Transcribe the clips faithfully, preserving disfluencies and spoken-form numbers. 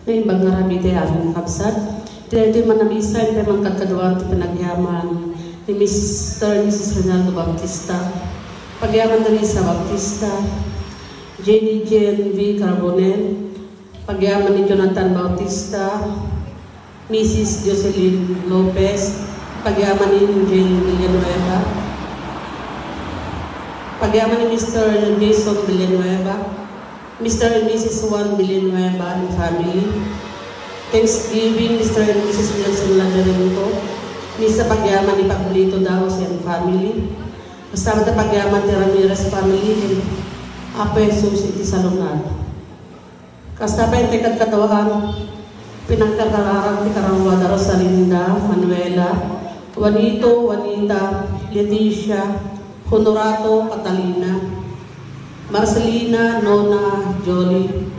Imbag nga aramid ti amin, kakabsat. Iti daytoy man a misa, intay mangkadkaduaan ti panagyaman ni Mister and Missus Ronaldo Baptista. Pagyaman ni Risa Baptista, Jenny Jane V. Carbonell, pagyaman ni Jonathan Bautista, Missus Jocelyn Lopez, pagyaman ni Jane Villanueva, pagyaman ni Mister Jason Villanueva, Mister and Missus Juan Villanueva and family. Thanksgiving, Mister and Missus Nelson Laberinto. Misa pagyaman ni Pablito Daos and family. Kasta met ti pagyaman ti Ramirez family ken Apo Jesus iti salungat. Kasta pay ti kadkaduaan, pinangkarkararag ti kararuada Rosalinda, Manuela, Juanito, Juanita, Leticia, Honorato, Catalina, Marcelina, Nona, Jolie.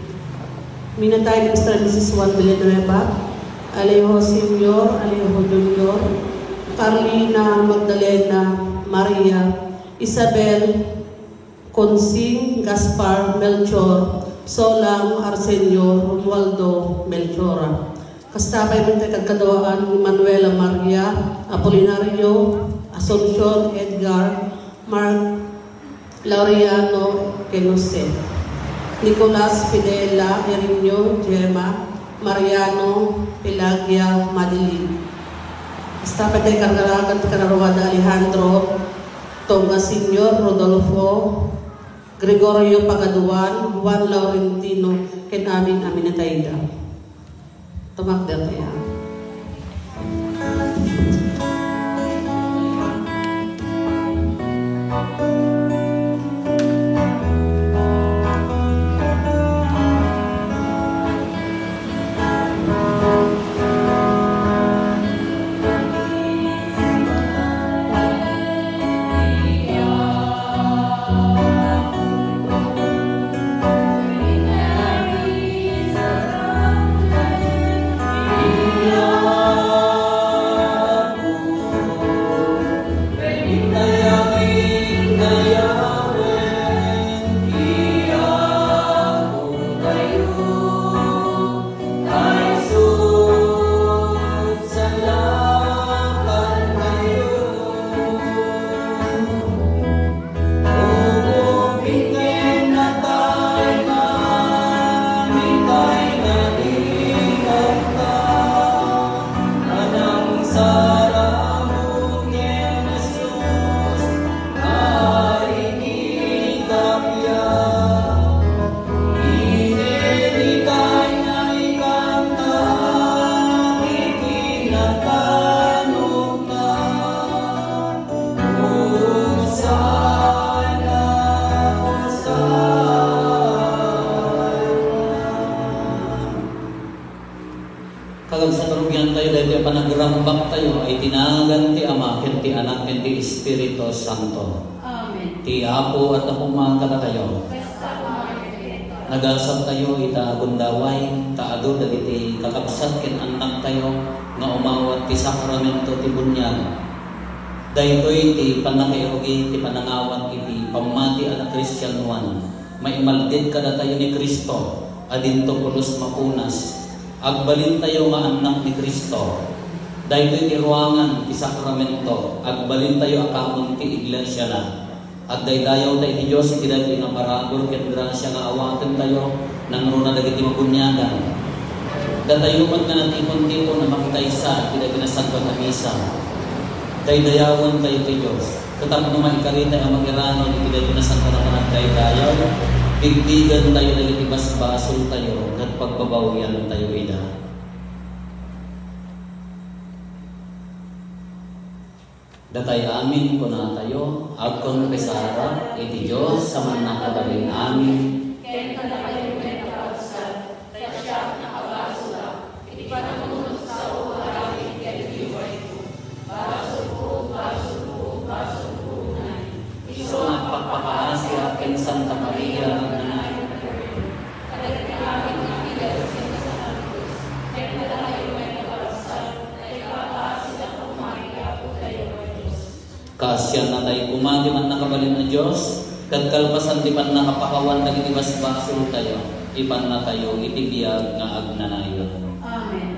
Minatay ni Mister and Missus Juan Villanueva, Alejo Senior, Alejo Junior, Carlina, Magdalena, Maria, Isabel, Consing, Gaspar, Melchor, Solang, Arsenio, Romualdo, Melchora. Kasta pay met ti kadkaduaan ni Manuela Maria, Apolinario, Asuncion, Edgar, Mark, Laureano, ken Jose. Nicolas, Fidela, Irinio, Gemma, Mariano, Pelagia, Madeline. Kasta pay ti karkararag ti kararuada Alejandro, Tonga Senior, Rodolfo, Gregorio Pagaduan, Juan Laurentino, ken amin a minatayda. Tumakder tayo. Kagabsat, rugiantayo daytoy a panagrambaktayo a iti nagan ti Ama, ken ti Anak, ken ti Espiritu Santo. Amen. Ti Apo adda koma kadakayo. Kasta koma ket. Nagasat tayo ita a gundaway, ta adu dagiti kakabsat ken annak tayo nga umawat ti sakramento ti buniag. Daytoy ti pannakairugi ti panangawat iti pammati a nakristianoan. Maimalged kadatayo ni Cristo a dinto pulos mapunas. Agbalintayo nga annak ni Cristo. Daytoy ti ruangan ti sakramento. Agbalintayo a kamon ti iglesiana. Agdaydayawta iti Dios iti daytoy nga parabur ken grasia nga awatentayo nangruna dagiti mabuniagan. Datayo met nga natipon-tipon a makikaysa iti daytoy nasanto a misa. Daydayawentayo ti Dios. Ket tapno maikaritay a mangiranod iti daytoy nasanto a panagdaydayaw, digdigantayo dagiti basbasoltayo ket pagbabawiantayo ida. Datay amin, kunatayo, agkonfesara iti Dios a Mannakabalin amin. Ken kadakayo met a kabsat, ta siak nakabasolak iti panagmamnekko aramid ken liwayko. Basolko, basolko, basolko unay. Isu nga agpakpakaasiak ken Santa Maria nga agnanan. Kadagiti amin nga anghel ken santos, ken kadakayo met a kabsat, ta ipakaasidak koma iti Apotayo a Dios. Kaasiannatayo koma ti Mannakabalin a Dios, Ket kalpasan ti pannakapakawan dagiti basbasoltayo, ipannatayo iti biag nga agnanayon. Amen.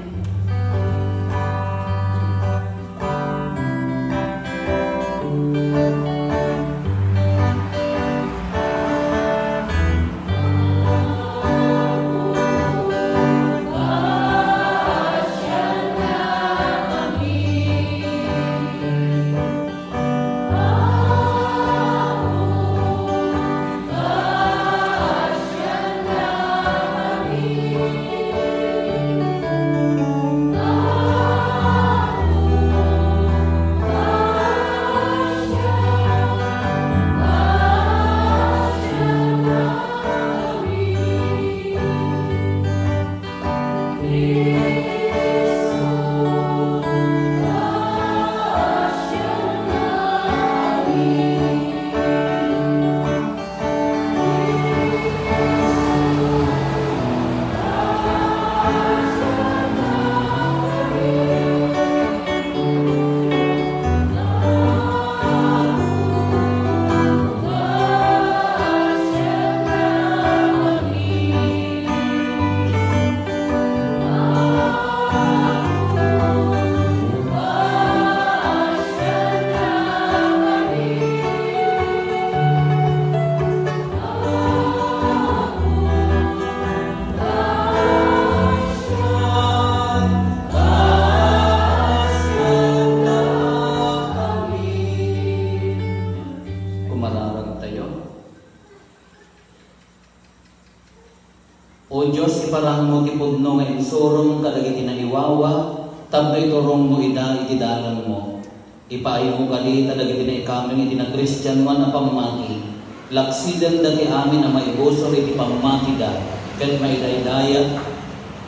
Kumararag tayo. O Dios, iparangmo ti pudno nga insurom kadagiti naiwawa tapno iturongmo ida iti dalanmo. Ipaaymo kadi kadagiti naikamen iti nakristianoan a pammati. Laksidenda ti amin a maibusor iti pammatida ket maidaydaya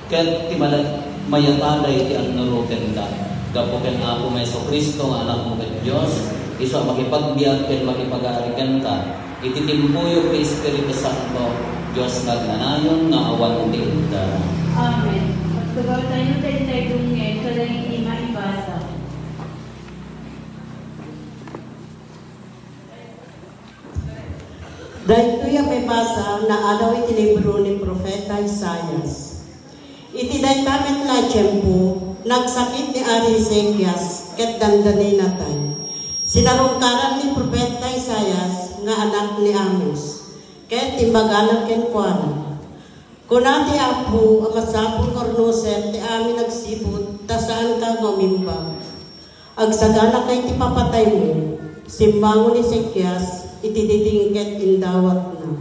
ket ti mala-, mayatada iti annurotenda. Gapu ken Apo Jesu-Cristo nga Anakmo ket Dios, isu a makipagbiag ken makipag-ari kenka, iti timpuyo ti Espiritu Santo, Dios nga agnanayon nga awan ti inda. Amen. Agtugaw tayo ti intaydongngeg kadagiti maibasa. Daytoy a maibasa naadaw iti libro ni Profeta Isaias. Iti dayta met la a tiempo, nagsakit ni Ari Ezekias ket dandani natay. Sinarungkaran ni Profeta Isaias nga anak ni Amoz, ket imbagana kenkuana, Kuna ti Apo a masapul nga urnosen ti amin agsipud ta saanka nga umimbag. Agsaganaka iti papataymo. Simmango ni Ezekias iti diding ket indawatna,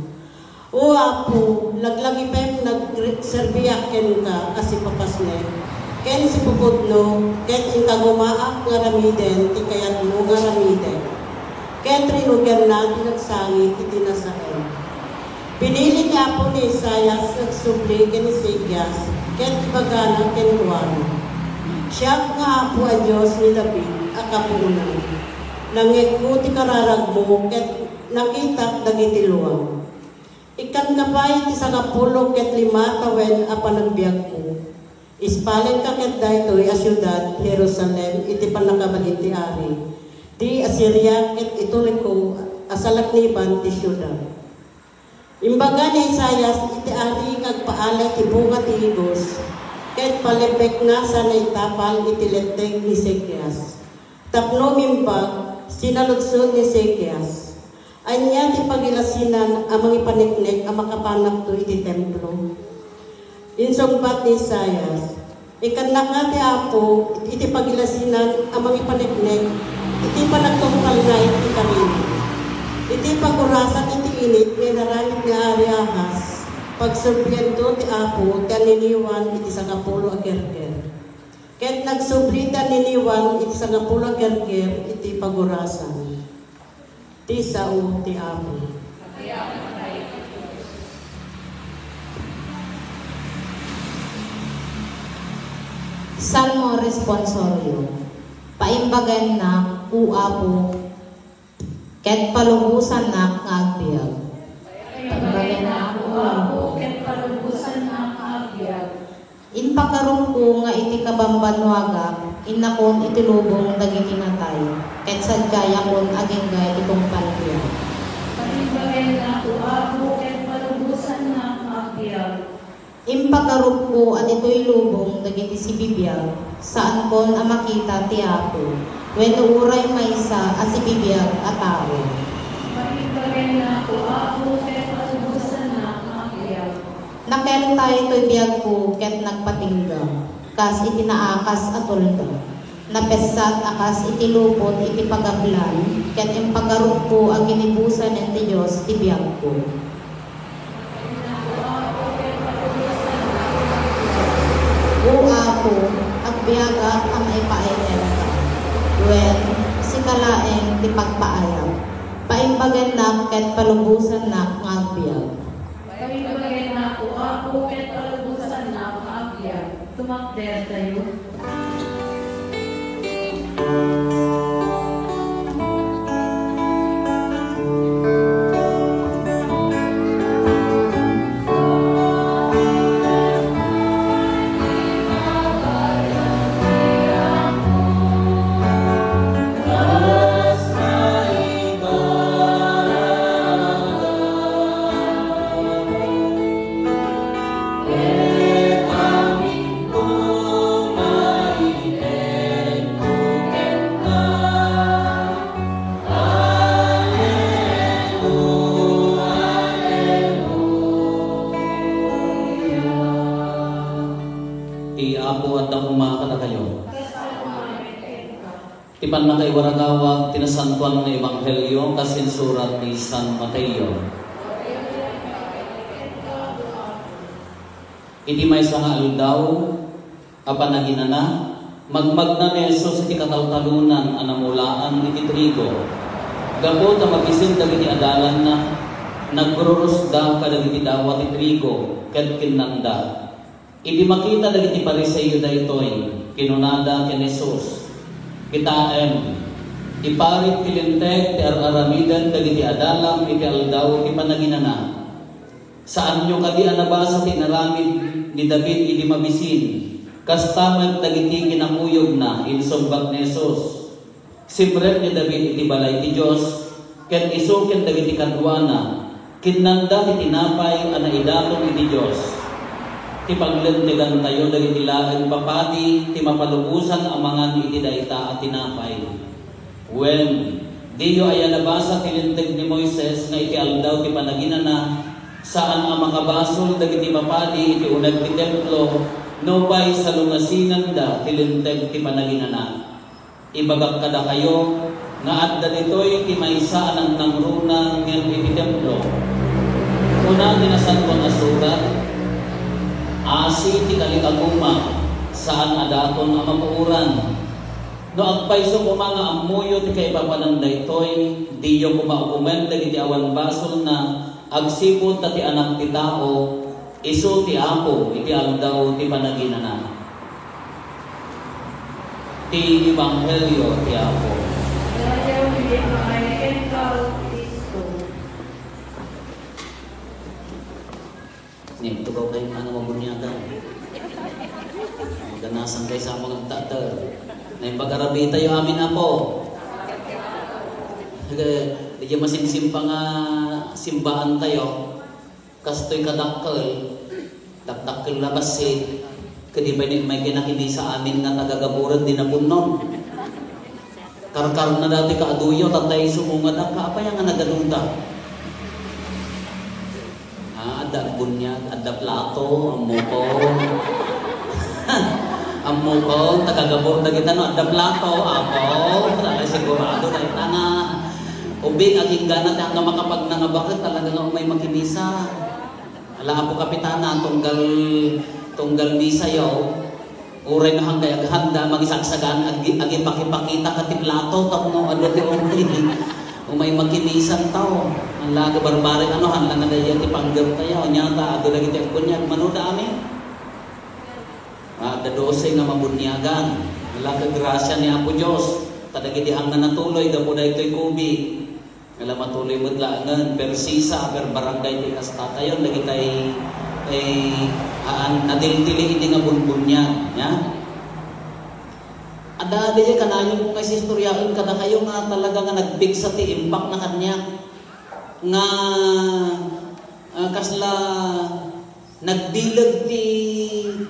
O Apo, laglagipem nga agserbiak kenka a sipapasnek ken sipupudno ket inkagumaak nga aramiden ti kayatmo nga aramiden. Ket rinugianna ti nagsangit iti nasaem. Pinili ni Apo ni Isaias nga agsubli ken Ezekias, ket ibagana kenkuana, Siak nga Apo a Dios ni David a kapuonan. Nangngegko ti kararagmo ket nakitak dagiti luam. Ikkanka pay ti sangapulo ket lima a tawen a panagbiagmo. Ispalengka ket daytoy a siudad, Jerusalem, iti pannakabalin ti ari, ti Asiria ket ituliko a salakniban ti siudad. Imbaga ni Isaias iti ari nga agpaala iti bunga ti igos, ket palembekna sana itapal iti letteg ni Ezekias. Tapno umimbag, sinaludsod ni Ezekias, Ania ti pagilasinan a mangipaneknek a makapanakto iti templo? Insungbat ni Isaias, Ikkannaka ti Apo iti pagilasinan a mangipaneknek iti panagtungpalna iti karina. Iti pagurasan iti init nga inaramid ni Ari Ahaz, pagsurbianto ti Apo ti anniniwan iti sangapulo a gerger. Ket nagsubli ti anniniwan iti sangapulo a gerger iti pagurasan. Ti sao ti Apo. Salmo Responsorio. Paimbagennak, O Apo, ket palubosannak nga agbiag. Paimbagennak, O Apo, ket palubosannak nga agbiag. Impagarumko nga iti kabambannuagak, innakon iti lubong dagiti natay, ket sadiayakon agingga iti tungpal biag. Ibagennak, O Apo, ket palubosannak nga agbiag. Impagarupko a ditoy lubong dagiti sibibiag, saankon a makita ti Apo, wenno uray maysa a sibibiag a tao. Pakigbagennak, O Apo, ket palubosannak nga agbiag. Nakeltay toy biagko ket nagpatingga, kas iti naakas a tulda. Napessat a kas iti lupot iti pagablan, ket impagarupko a ginibusan ti Dios ti biagko. O Apo, agbiagak a maipaay kenka. Wen, sika laeng ti pagpaayam. Paimbagennak ket palubosannak nga agbiag. Paimbagennak, O Apo, ket palubosannak nga agbiag. Tumakdertayo. Ti Apo adda koma kadakayo. Ti pannakaiwaragawag ti nasantoan nga ebanghelio kas insurat ni San Mateo. Iti maysa nga aldaw a panaginana, magmagna ni Jesus iti kataltalonan a namulaan iti trigo. Gapu ta mabisin dagiti adalanna, nagrurusda kadagiti dawa ti trigo ket kinnanda. Idi makita dagiti Fariseo daytoy, kinunada ken Jesus, "Kitaem, iparit ti Linteg ti ar-aramiden dagiti adalam iti aldaw ti panaginana. Saanyo kadi a nabasa ti inaramid ni David idi mabisin? Kasta met dagiti kinakuyogna," insungbat ni Jesus. Simrek ni David iti balay ti Dios, ket isu ken dagiti kaduana, kinnanda ti tinapay a naidaton iti Dios. Ti paglentegantayo dagiti laeng papadi ti mapalubosan a mangan iti dayta a tinapay. Wen, diyo aya nabasa ti Linteg ni Moises nga iti aldaw ti panaginana, saan a makabasol dagiti papadi iti uneg ti templo, nupay salungasinganda ti Linteg ti panaginana? Ibagak kadakayo nga adda ditoy ti maysa a nangnangruna ngem iti templo. Kuna ti Nasantoan a Surat, "Asi ti kalikaguma, saan a daton a mapuoran." No agpayso koma nga ammoyo ti kaipapanan daytoy, diyo koma ukomen dagiti awan basolna, agsipud ta ti Anak ti Tao, isu ti Apo iti aldaw ti panaginana. Ti Ebanghelio ti Apo. Daytoy ti ipaay kenka, O Cristo. Nia, tugaw kayo nga mabuniagan. Maganasan kayo sa mga agtater. Naimbag a rabii tayo amin, Apo. Sige, di masimsimba nga simbaan tayo. Kastoy kadakkel, dakdakkel la bassit, kadi pay ni may kinakimisa amin nga taga-Gaburen di napunnon. Karkarna dati kaaduyo, tatay sumungad, "Apay nga nagaduda?" Ah, adda agbunyag, adda plato, ammokon. Ammokon, taga-Gabur dagita no, adda plato, apo. Talaga sigurado na itana. Ubing, aging gana, ti nga makapagnangabaket, talaga nga umay makimisa. Ala, Apo Kapitana, tunggal, tunggal misa yaw, uray no hangkay aghanda, magisagsagan, agi-, agipakipakita ka ti plato, tapno adu ti umay, umay makimisan taw. Ala, barbari, ano, handa nga dayta ti panggep tayo, nya ta, adu dagiti agbunyag, mano da amin? Ah, adda dose nga mabuniagan. Ala, ka grasya ni Apo Dios, ta dagiti handa natuloy, gapu daytoy COVID. Ala, matuloy met laengen, per sisa, per barangay ti kastatayon, dagitay, eh, aan, nadiltili iti nga bunbuniag, nya? Adda, adda, kanayon ko nga istoryaen kadakayo nga talaga nga nagpigsa ti impact na kaniak. nga, ah, kasla nagbileg ti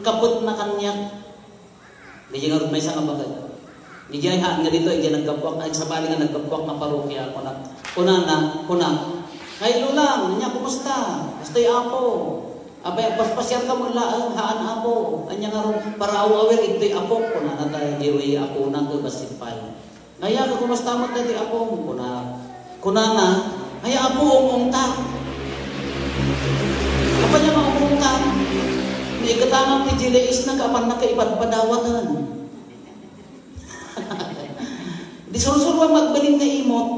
kapetna kaniak. Diay ngarud maysa nga baket. Diay haan nga ditoy, diay naggapuak, ay, sabali nga naggapuak nga parokya, kunak, kunana, kunak, "Hi, Lolang, ania, kumusta? Kastoy, Apo? Apay, agpaspasiarka met laeng, haan, Apo. Ania ngarud, para aw-awir, ditoy apok," kunana, ta diay apona ket bassit pay. "Ania, kumusta met daytoy apom?" kuna, kunana, "Ay, Apo, um-umtak." "Apay nga um-umtak?" "Naiketangak ti J L S na, kapan naka ipadpadawaten." Di sursuruam nga agbalin nga imot.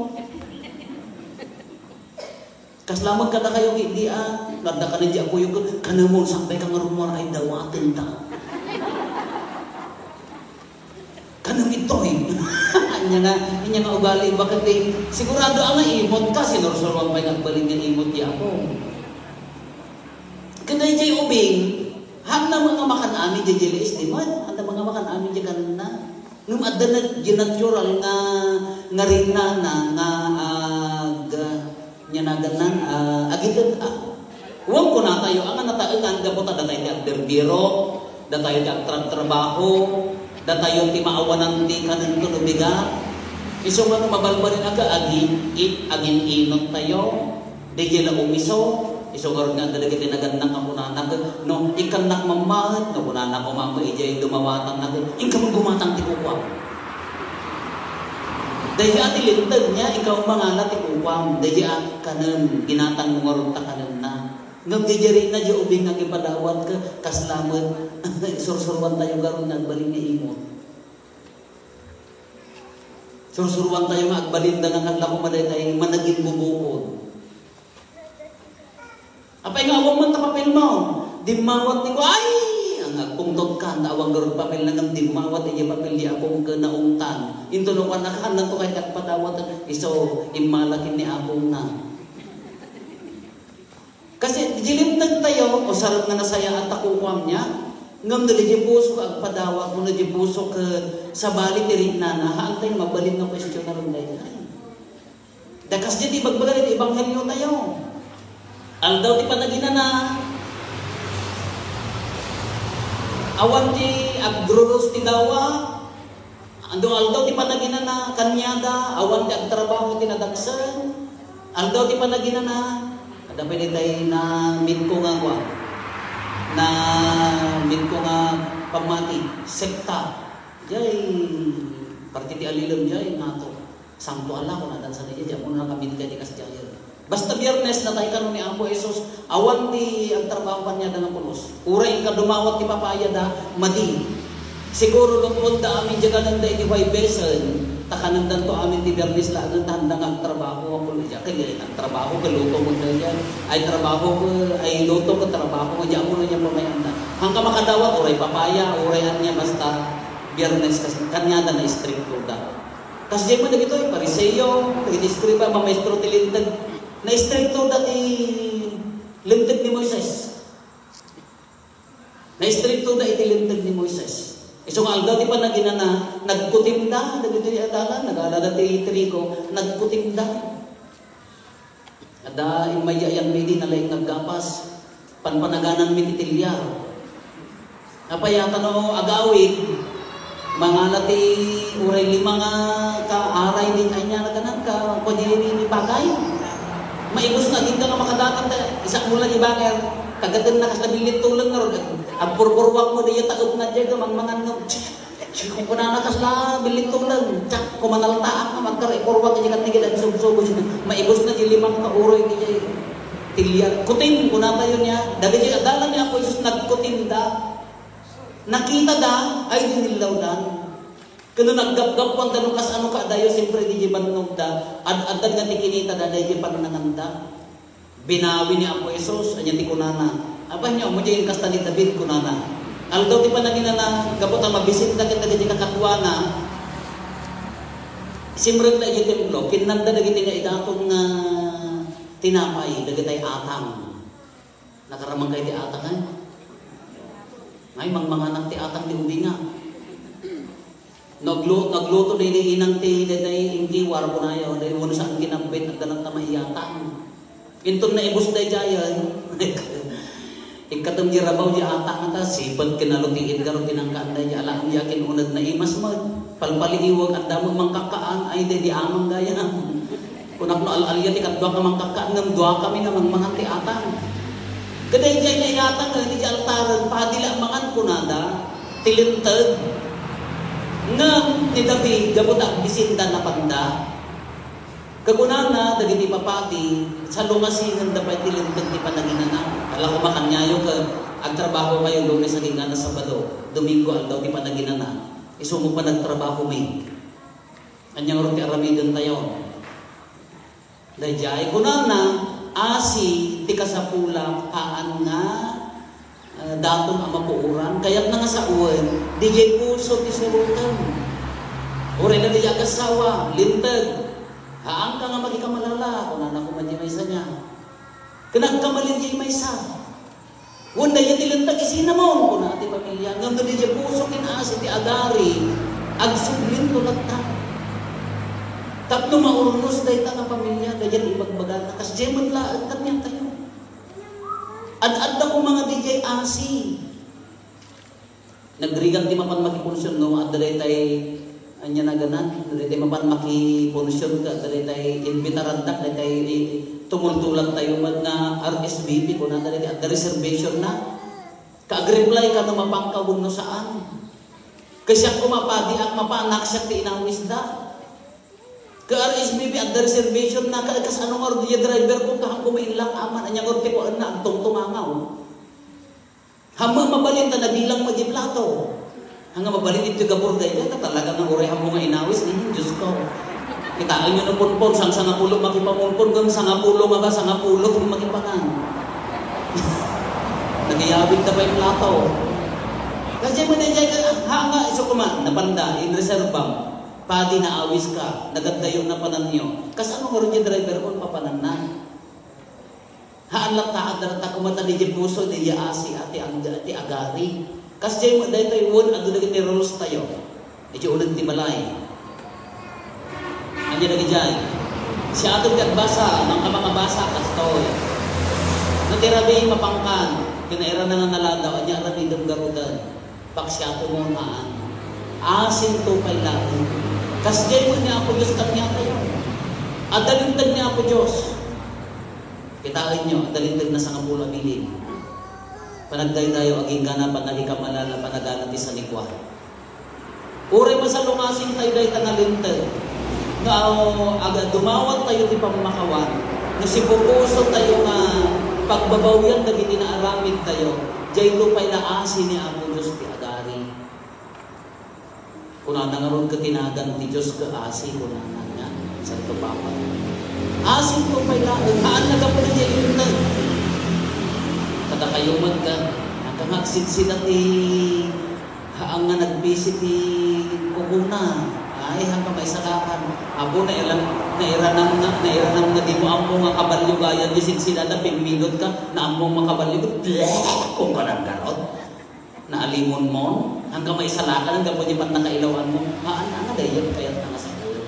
Kasla met kadakayo, idi a, no adda kanen diay apoyo, ket kanemon, sakbay ka ngarud, ay, dawatenta. Kanem ditoy. Ania nga, ania nga ugali, baket ti, sigurado a nga imot ka, sinursuruan pay nga agbalin nga imot diay apo. Ket daydiay ubing, haanna met nga makan amin diay J L S, di met? Haanna met nga makan amin diay kanenna. Ngem adda met diay natural nga, nga ringnana nga ag-, ania naganna, ah, agited, ah. Wen kunatayo, ania nataengan gapu ta datayo ti agbirbiro, datayo ti agtrabtrabaho, datayo ti maawanan ti kanentayo no bigat. Isu met mabalbalin a ket agi-, i-, agin-inottayo. Daydiay la umiso, isu ngarud nga adda dagiti nagannak nga kunana ket, no, ikkannak mammaet, no, kunana koma met idiay dumawatanna ket, "Inka met gumatang ti kukuam." Daydiay a ti linteg niya, inka met mangala ti kukuam. Daydiay a kanem, ginatangmo ngarud ta kanemna. Ngem daydiay ritna diay ubing nga agipadawat ket kasla met, sursuruantayo ngarud nga agbalin nga imot. Sursuruantayo nga agbalin da nga kasla koma daytay managinbubukod. Apay nga awan man ta papelmo? Dimmawat ti ku-, ay! Ang agpungtot ka, ta awan garud papelna ngem dimmawat idiay papel diay apom ket naungtan. Inton no kuan, nakaannan to kay agpadawat, isu, immala ken ni apomna. Kasi diay linteg tayo, usaren nga nasayaat ta kukuam niya, ngem no diay puso ket agpadawat, no diay puso ket sabali ti ritnana, haantay mabalin nga kuestionaren daydiay. Da kasdiay ti ibagbaga iti ebanghelio tayo. Aldaw ti Panaginana, awan ti agrurus ti dawa, adu Aldaw ti Panaginana, kaniada, awan ti agtrabaho ti nadaksen. Aldaw ti Panaginana, adda pay daytay na-meet ko nga kua, na-meet ko nga pammati, sekta. Jay, parte ti alilem jay, nato. Santo ala, kunadan sa dayjay, di ammo nakamit kay di kasdiayen. Basta Biyernes, natay kano ni Apo Jesus, awan ti agtrabaho kaniada nga pulos. Uray inka dumawat ti papayada, madi. Siguro, lut-odda amin diay kanenda iti Huwebesen, ta kanendanto amin ti Biyernes laengen, ta haanda nga agtrabaho, apo, diay, kay agtrabaho, ket luto mo dayjay. Ay trabaho, ket, ay luto, ket trabaho, di ammo no diay pamayanda. Hangka makadawat, uray papaya, uray ania, basta Biyernes, kas-, kaniada na istrikto da. Kasdiay met dagitoy Fariseo, dagiti eskriba, mamaestro ti Linteg. Naistriktoda ti Linteg ni Moises. Naistriktoda iti Linteg ni Moises. Isu nga Aldaw ti Panaginana, nagkutimda dagitoy adalan, nagalada ti trigo, nagkutimda. Adda immayayanmi idi, nalaing nga aggapas. Panpanagananmi ti tilyar. Apay a ta no agawid, mangala ti uray lima nga kaaray di ania na kanan ka, kuan, di, di, di bagay. Maibus na, di ka nga makadatan ta, isak mo lang ibanger, kagaten na kasla billit tuleng ngarud. Agpurpurwak mo, di taep na diay, mangmangan nga. Kunkunana kasla billit tuleng, tiak, kumanaltaak nga magkari, purwak iti kanigid, agsubsubo, maibus na ti limang kauroy iti tilyar. Kutim, kunatayo niya, dagiti adalan ni Apo Jesus, nagkutimda. Nakitada, ay dinillawdan. Ken no naggapgappuanda no kasano kaadayo, siyempre, diay bannogda, ad-adda nga ti kinitada, daydiay pannanganda. Binawi ni Apo Jesus, ania ti kunana? Aba, nia, umay diay inkasta ni David, kunana. Aldaw ti Panaginana, gapu ta mabisita ket dagiti kakaduana, simrekda idiay templo, kinnanda dagiti naidaton nga tinapay, dagiti atang. Nakaramanka iti atang, ay? Ay, mangmanganak ti atang ti ubing, a. Naglu-, nagluto daydi inang ti daydiay inkiwar, kunayo, daydi wenno saan kinabbit, agdanag ta maiyatang. Inton naibus daydiayen, ikkatem di rabaw di atang ta, sipet ken alutiit garo tinangkaan daydiay, alaem di akin-uneg naimas met. Palpaliiweg, adda met mangkakkaan, ay, di, di amang gayam. Kunak no al-alia ti kadua ka mangkakkaan, ngem dua kami nga mangmangan ti atang. Kadaydiay nga iatang, eh, di altaren, padi la mangan, kunada, ti linteg. Ngem ni David, gapu ta agbisinda, napanda. Kakunana dagiti papadi, salungasingenda pay ti linteg ti panaginana. Ala, koma kaniayo ket agtrabaho kayo Lunes agingga Sabado, Domingo aldaw ti panaginana. Isu met panagtrabaho mi. Ania ngarud ti aramiden tayo? Daydiay, kunana, asi ti kasapulak, haan nga Ah, daton a mapuoran, kayatna nga sawen, diay puso ti surotem. Uray na diay agassawa, linteg. Haanka nga makikamalala, kunana koma diay maysa niya. Ken agkamalin diay maysa. Wen dayta ti linteg, isinamon, kuna ti pamilia. Ngem no diay puso ken asi ti agari, agsublinto latta. Tapno maurnos dayta nga pamilia, dayta ti ibagbagana. Kasdiay met laeng kaniatayo. Ad-adda koma nga diay asi. Nagrigat ti mapan makipunsion no adda daytay ania naganan, daytay mapan makipunsion ket adda daytay imbitarandak, daytay tumultulat tayo met nga R S V P, kuna daytay adda reservation na. Ka agreply ka no mapanka wenno saan. Kasiak koma padiak, mapanak siak ti inawisda. Ka R S V P, adda reservation na, ka, kasano ngarud diay driver ko, kahan ko mailak aman, ania ngarud ti kuanna, agtungtungangaw. Hammo mabalin ta nabilang mo di plato. Hanga mabalin iti gabur dayta, ta talaga nga uray hammo nga inawis, mm, Diyos ko. Kitaenyo no punpon, sang sangapulo makipamunpon, ngem sangapulo nga ba, sangapulo ti makipangan. Nagayawid na pay plato. Kasi mo na dyan, ha nga, isu koma, napanda, in reserva. Padi naawiska, nagaddayo napananyo. Kasano ngarud ti driver ko, papananna? Haan latta, adda latta koma ta diay puso, diay asi, a ti ang-, ti agari. Kasdiay met daytoy, wen, adda dagiti rules tayo. Diay uneg ti balay. Ania dagidiay? Siak ti agbasa, mangka makabasa, kastoy. No ti rabii, mapangkan, ken nairana nga naladaw, ania aramidem garuden? Paksiato mo, haan. Asinto pay laeng. Kasdiay met ni Apo Dios kaniatayo. Adda linteg ni Apo Dios. Kitaenyo, adda linteg na sangapulo a bilin. Panagdaydayo, agingga na panagikamalala, panagana ti sanikua. Uray masalungasing tayo dayta nga linteg. Nga, o, aga, dumawat tayo ti pammakawan. No sipupuso tayo nga pagbabawian dagiti naaramid tayo, diayto pay la asi ni Apo Dios ti agari. Kunana ngarud ket ti nagan ti Dios ket asi, kunana nga, Santo Papa. Asinto pay laeng, haan nga gapu diay linteg. Kadakayo met ket, nagka nga agsidsida ti Haan nga nagpisi ti kukuna. Ay, haan ka maisalakan. Apo, nairan-, nairanam nga, nairanam nga dimo ammo nga kabalio gayam diay sidsidada, pimminot ka, naammo nga kabalio. Bleh! Kung ka naggarot. Naalimonmon. Haan ka maisalakan, gapu diay pannakailawanmo. Haan, haan nga dayag kayat nga sapulo.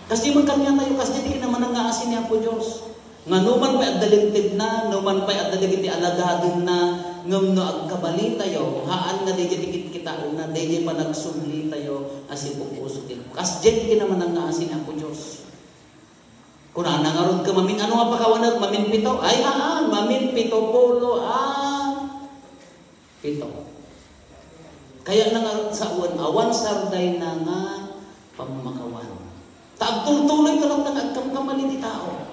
Kasdi met kaniatayo, kasdi ti kinamanang nga asi ni Apo Dios. Nga numan pay adda lintedna, numan pay adda dagiti alagadenna, ngem no agkabalitayo, haan nga daydiay ti kitkitaenna, daydiay panagsublitayo a sipupuso ti, kasdiay ti kinamanang nga asi ni Apo Dios. Kunana ngarud ket mamin-, ano nga pakawanek? Maminpito? Ay, haan, maminpito pulo a Pito. Kayatna nga sawen, awan sardayna nga pammakawan. Ta agtultuloyto latta nga agkamkamali ti tao.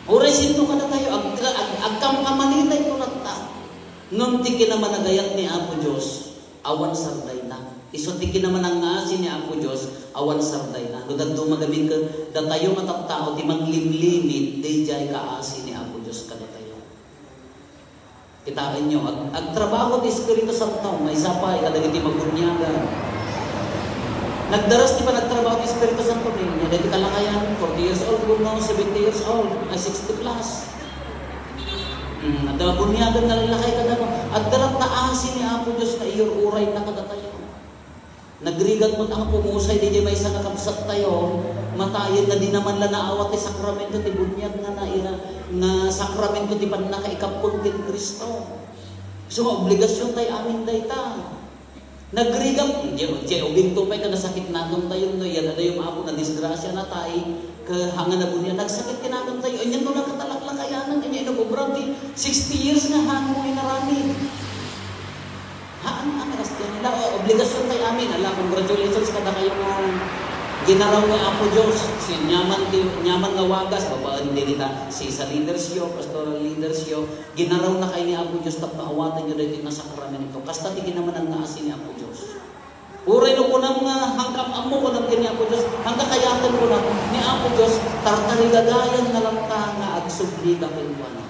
Uray sinto kadatayo, ag-, ag-, agkamkamalitayo latta. Ngem ti kinamanagayat ni Apo Dios, awan sardayna. Isu ti kinamanangngasi ni Apo Dios, awan sardayna. No dadduma gamin ket datayo nga tattao ti maglimlimit daydiay kaasi ni Apo Dios kadatayo. Kitaenyo, ag-, agtrabaho ti Espiritu Santo, maysa pay kadagiti mabuniagan. Nagdaras ti panagtrabaho ti Espiritu Santo, kayatna dagiti kalakayan, forty years old, wenno seventy years old, ay sixty plus. Hmm, adda mabuniagan nga lallakay kadagiti, adda latta asi ni Apo Dios nga iyur-urayna kadatayo. Nagrigat met a pumusay daydiay maysa nga kabsattayo, matayen nga dina man la naawat ti sakramento ti buniagna, naira-, nga sakramento ti pannakaikappon ken Cristo. So, nga obligasion tay amin dayta. Nagrigam, diay, diay ubingto pay ta nasakit naton tayo, no, yan, adayo, Apo, nadisgrasya na tay, ka, hanga nabunian, nagsakit kanaton tayo, anya no nakatalaklakayanan, anya inobobra ti sixty years nga hangmo inaramid. Haan, ang Kristian nila, o, obligasion tay amin. Ala, congratulations kadakayo nga ginaraw nga Apo Dios. Si nyaman ti, nyaman nga wagas, babaen dita, si sa leaders yo, pastoral leaders yo, ginaraw na kay ni Apo Dios tapno awaten yo daytoy nga sakramento. Kasta ti kinamanan nga asi ni Apo Dios. Uray no kunam nga hangkam ammo kunam ken ni Apo Dios, hangka kayaten kunam ni Apo Dios, tartarigagayan na latta nga agsubli ka kenkuana.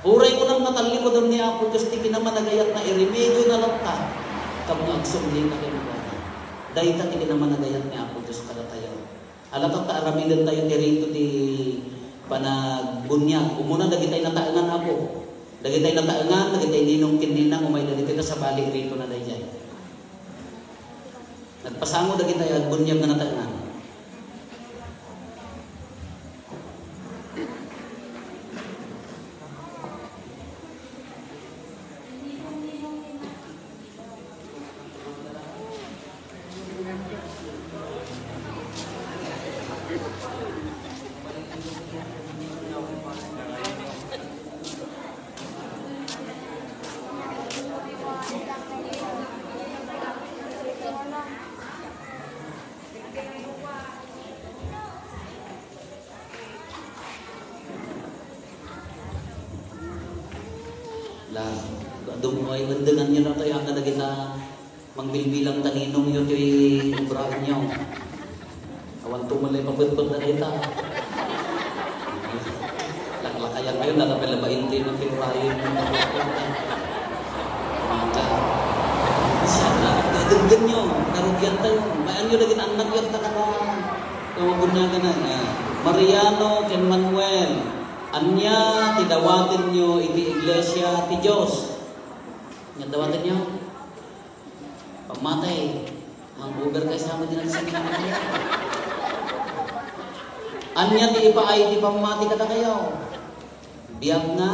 Uray kunam nga tallikuden ni Apo Dios ti kinamanagayat na iremedio na latta, tapno agsubli ka kenkuana. Dayta ti kinamanagayat ni Apo Dios kadatayo. Ala, ta aramiden tayo ti rito ti panagbuniag. Umuna dagitay nataengan, Apo. Dagitay nataengan, dagitay ninong ken ninang, umayda ditoy ta sabali rito na daydiay. Nagpasango dagitay agbunyag nga nataengan. La, dum-, ay, undengan yo na to, yan kadagita mangbilbilang ta ninong yo ti obraan yo. Awan to man lay papetpet na dita. Laklakayan kayo, nalabay-labayin ti nang ti urayen. Sana, dagdagan nyo, karugian tayo. Mayaan nyo lagi na anak yun, takana. Kung mabunyagan na, ah, Mariano ken Manuel, ania ti dawaten nyo iti iglesia ti Dios? Ania dawaten nyo? Pammati. Hangover kayo sa amin din sa mga. Ania ti ipaay ti pammati kadakayo? Biag nga,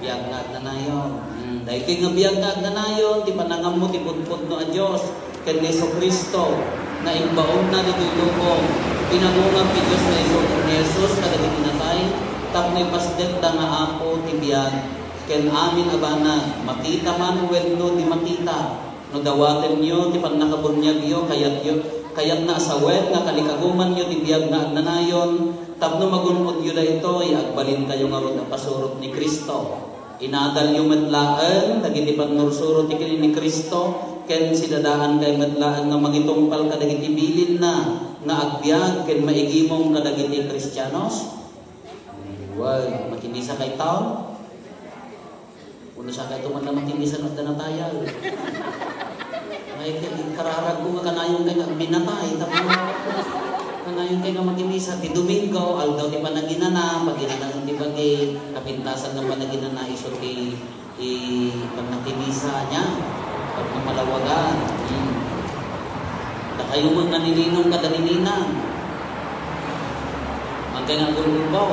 biag nga agnanayon. Hmm, daytoy nga biag nga agnanayon, ti panangammo ti pudpudno a Dios ken ni Jesu-Cristo, nga imbaonna ditoy lubong. Pinanguga ti Dios ni Jesus, ni Jesus kadagiti natay, tapno ipasdekda nga Apo ti biag ken amin a banag, makita man wenno di makita. No dawatenyo ti pannakabuniagyo, kayatyo, kayatna a sawen nga kalikagumanyo ti biag nga agnanayon, tapno magun-odyo daytoy, agbalinkayo ngarud a pasurot ni Cristo. Inadalyo met laeng dagiti pannursuro ti kin-, ni Cristo, ken sidadaankay met laeng nga mangitungpal kadagiti bilinna nga agbiag ken maigimong kadagiti Kristianos. Wen, makimisakay taon? Wenno sakay to man la makimisa no adda natayag. Ay, kararag ko nga kanayon kay nga agminatay, tapno kanayon kay nga makimisa. Ti Domingo, aldaw ti panaginana, paginana ti bagi, kapintasan nga panaginana, isu ti, ti pannakimisa niya. Pagmamalawagan. Hmm. Dakayo man nga nininong kada nininang. Agkay nga agulgulbaw.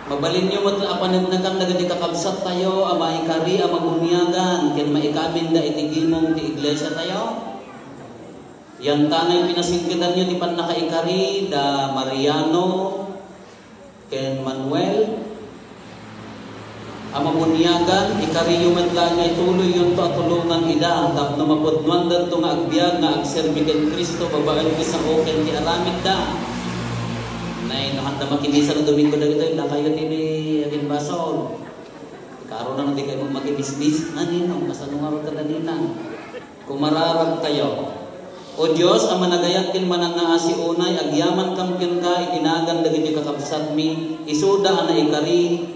Mabalinyo met la a paneknekan dagiti kakabsattayo a maikari a mabuniagan ken maikaminda iti gimong ti iglesiatayo? Yantanay pinasingketanyo ti pannakaikari da Mariano ken Manuel a mabuniagan, ikariyo met laeng nga ituloyyonto a tulongan ida tapno mapudnoandanto nga agbiag nga agserbi ken Cristo babaen ti sao ken ti aramidda. Nay, no kanta makimisa no Domingo dagitoy, dakayo ti agimbasol. Kaaro na no di kayo makimismis. Naninong, kasano nga ro kadaninan? Kumararag tayo. O Dios a managayat ken manangngaasi unay, agyamankam kenka iti nagan dagiti kakabsatmi, isuda a naikari,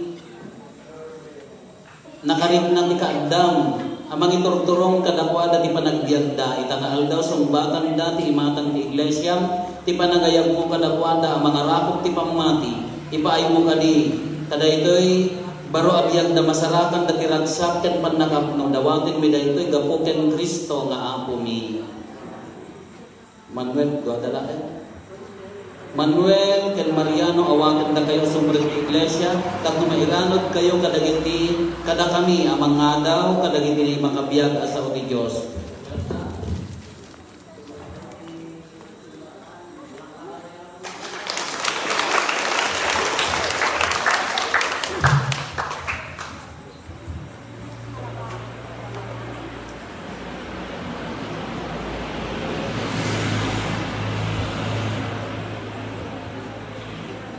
nakarikna ti kaaddam a mangiturturong kadakuada ti panagbiagda. Ita nga aldaw, sungbatanda ti imatang ti iglesiam, ti panagayabmo kadakuada a mangarakop ti pammati. Ipaaymo kadi kadaytoy baro a biagda, masarakanda ti ragsak ken pannakapno. Dawatenmi daytoy gapu ken Cristo nga Apomi. Manuel, duada laeng. Manuel ken Mariano, awaten dakayo a sumrek ti iglesia, tapno mairanudkayo kadagiti, kadakami a mangngadaw kadagiti makabiag a sao ti Dios.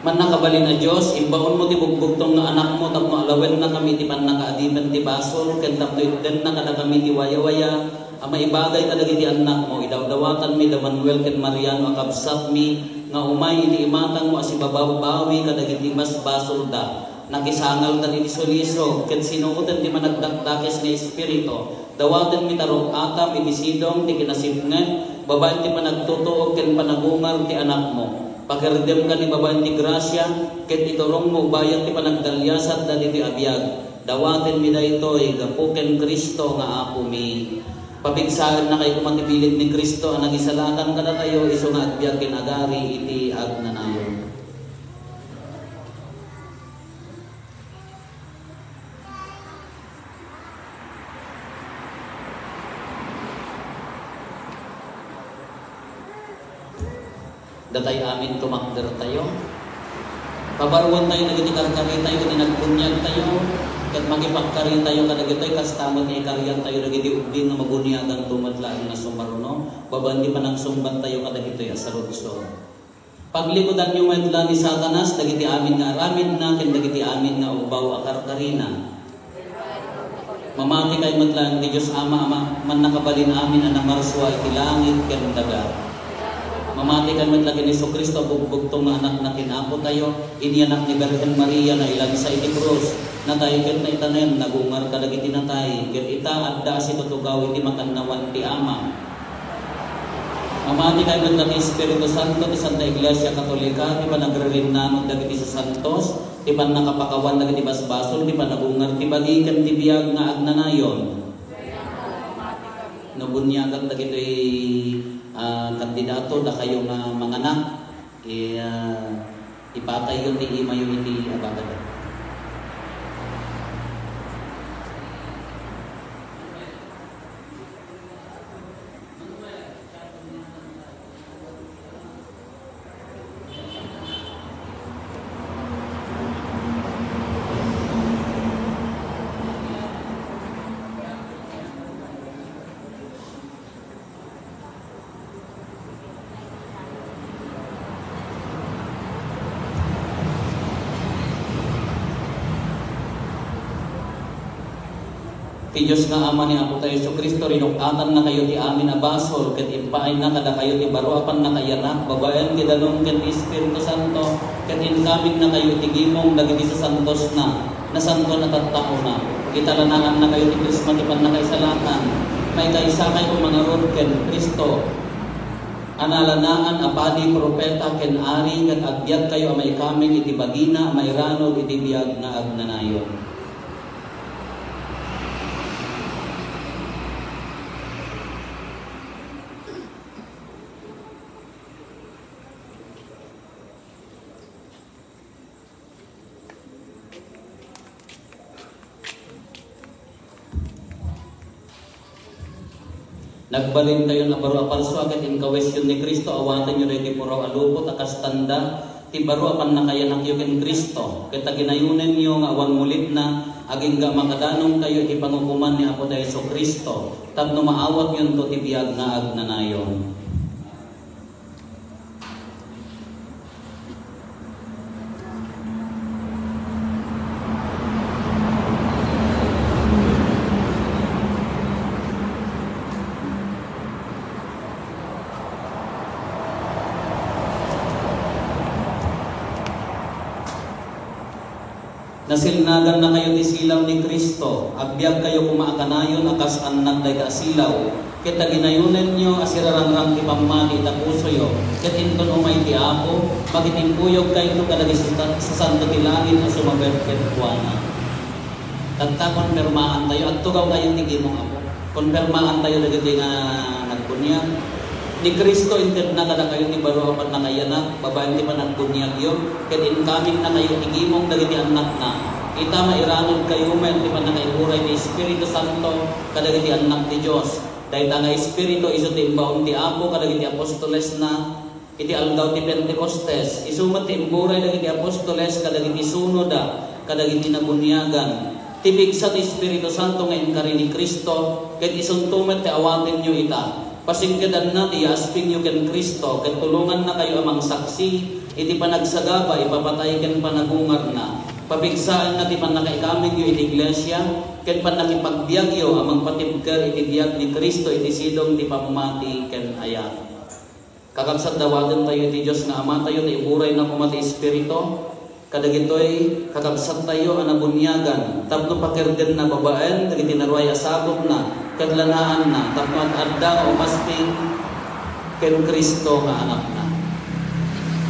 Mannakabalin a Dios, imbaonmo ti bugbugtong nga Anakmo tapno alawennakami iti pannakaadipen ti basol, ken tapno itdenna kadakami ti wayawaya a maibagay kadagiti annakmo. Idawdawatanmi da Manuel ken Mariano a kabsatmi nga umay iti imatangmo a sibababbawi kadagiti basbasolda. Nakisangalda iti sulisog ket sinuoten ti managdakdakes nga espiritu. Dawatenmi ta ruk-atam iti sidong ti kinasipnget babaen ti panagtutuok ken panagungar ti Anakmo. Pakirdemkan ibabaen ti grasia ket iturongmo bayat ti panagdaliasat dagiti a biag. Dawatenmi daytoy gapu ken Cristo nga Apomi. Papigsaennakay koma ti bilin ni Cristo a nangisalakan kadatayo isu nga agbiag ken agari iti agnanayon. Datay amin, tumakdertayo. Pabaruentayo dagiti karkaritayo iti nagbuniagtayo, ket makipagkaritayo kadagitoy kasta met nga ikariantayo dagiti ubbing nga mabuniaganto met laeng nga sumaruno, babaen ti panangsungbattayo kadagitoy a saludsod. Paglikudanyo met la ni Satanas dagiti amin nga aramidna ken dagiti amin nga ubbaw a karkarina. Mamatikay met laeng ti Dios Ama a ma-, mannakabalin amin a namarsua iti langit ken daga. Mamatikay met la ken ni Jesu-Cristo a bugbugtong nga Anakna ken Apotayo, inyanak ni Birhen Maria, nailansa iti krus, natay ket naitanem, nagungar kadagiti natay, ket ita, adda a situtugaw iti makannawan ti Ama. Mamatikay met la ti Espiritu Santo, ti Santa Iglesia Katolika, ti panagririnnamag dagiti sasantos, ti pannakapakawan dagiti basbasol, ti panagungar ti bagi, ken ti biag nga agnanayon. No buniagak dagitoy, ah, kandidato, dakayo nga manganak, i-, ah, ipatayyo ti imayo iti abagada. Ti Dios nga Ama ni Apotayo Jesu-Cristo, rinuk-atannakayo ti amin a basol, ket impaayna kadakayo ti baro a pannakaiyanak babaen ti danum ken ti Espiritu Santo, ket inkaminnakayo iti gimong dagiti sasantosna. Nasantoan a tattaona. Italanaannakayo ti Krisma ti pannakaisalakan. Maikaysakayo koma ngarud ken Cristo a nalanaan a padi, propeta, ken ari, ket agbiagkayo a maikameng iti bagina a mairanud iti biag nga agnanayon. Nagbalintayon a baro a parsua ket inkawisyon ni Cristo, awatenyo daytoy puraw a lupot a kas tanda ti baro a pannakayanakyo ken Cristo, ket ta ginayonenyo nga awan mulitna, agingga makadanongkayo iti pangukoman ni Apotayo Jesu-Cristo, tapno maawatyonto ti biag nga agnanayon. Nasilnagannakayo ti silaw ni Cristo. Agbiagkayo koma a kanayon a kas annad dayta a silaw, ket ta ginayonenyo a sirarangrang ti pammati ita pusoyo, ket inton umay ti Apo, makitinkuyogkayto kadagiti sasa-, sasanto ti langit a sumapet kenkuana. Tatta, konfirmaantayo, agtugawtayo ti gimong Apo. Konfirmaantayo dagiti nga nagbuniag. Ni Cristo intedna kadakayo ti baro a pannakaiyanak babaen ti panagbuniagyo, ket inkamennakayo ti gimong dagiti annakna. Ita, mairanudkayo met ti pannakaiburay ti Espiritu Santo kadagiti annak ti Dios. Dayta nga Espiritu isu ti imbaon ti Apo kadagiti apostolesna iti aldaw ti Pentecostes. Isu met ti imburay dagiti apostoles kadagiti sunoda kadagiti nabuniagan. Ti pigsa ti Espiritu Santo nga inkari ni Cristo, ket isunto met ti awatenyo ita. Pasingkedanna ti yaaspingyo ken Cristo, ket tulongannakayo a mangsaksi iti panagsagaba, ipapatay ken panagungarna. Papigsaenna ti pannakaikamenyo iti iglesia, ken pannakipagbiagyo a mangpatibker iti biag ni Cristo iti sidong ti pammati ken ayat. Kakabsat, dawatentayo iti Dios nga Amatayo ta iburayna koma ti Espiritu kadagitoy kakabsattayo a nabuniagan tapno pakerdenna babaen dagiti naruay a sabokna ket lanaanna tapno ad-adda nga umasping ken Cristo nga Anakna.